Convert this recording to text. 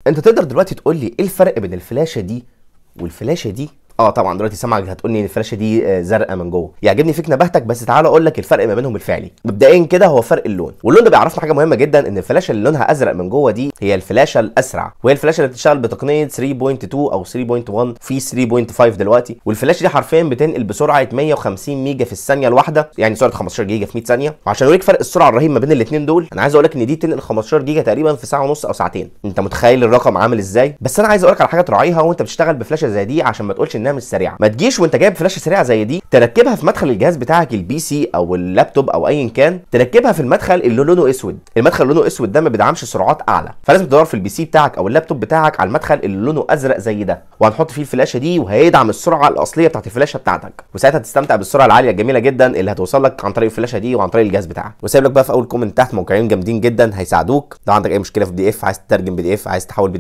انت تقدر دلوقتي تقول لي ايه الفرق بين الفلاشه دي والفلاشه دي؟ طبعا دلوقتي سامعك هتقول لي ان الفلاشه دي زرقاء من جوه. يعجبني فيك نبهتك، بس تعال اقول لك الفرق ما بينهم الفعلي. مبدئيا كده هو فرق اللون، واللون ده بيعرفنا حاجة مهمة جدا، ان الفلاشه اللي لونها ازرق من جوه دي هي الفلاشه الاسرع، وهي الفلاشه اللي بتشتغل بتقنية 3.2 او 3.1 في 3.5 دلوقتي. والفلاشه دي حرفيا بتنقل بسرعة 150 ميجا في الثانية الواحدة، يعني سرعة 15 جيجا في 100 ثانية. وعشان اوريك فرق السرعة الرهيب ما بين الاثنين دول، انا عايز اقول لك ان دي بتنقل 15 جيجا تقريبا في ساعة ونص او ساعتين. انت متخيل الرقم عامل ازاي؟ بس انا عايز اقول لك على حاجة تراعيها وانت بتشتغل بفلاشه زي دي، عشان ما تقولش انها مش سريعة. ما تجيش وانت جايب فلاشه سريعة زي دي تركبها في مدخل الجهاز بتاعك ال PC او اللابتوب او ايا كان، تركبها في المدخل اللي لونه اسود. المدخل اللي لونه اسود ده ما بيدعمش سرعات اعلى، فلازم تدور في ال PC بتاعك او اللابتوب بتاعك على المدخل اللي لونه ازرق زي ده، وهنحط فيه الفلاشه دي وهيدعم السرعة الاصلية بتاعت الفلاشه بتاعتك، وساعتها تستمتع بالسرعة العالية الجميلة جدا اللي هتوصل لك عن طريق الفلاشه دي وعن طريق الجهاز بتاعك. وسايب لك بقى في اول comment تحت موقعين جامدين جدا هيساعدوك لو عندك اي مشكلة في PDF، عايز تترجم PDF، عايز تحول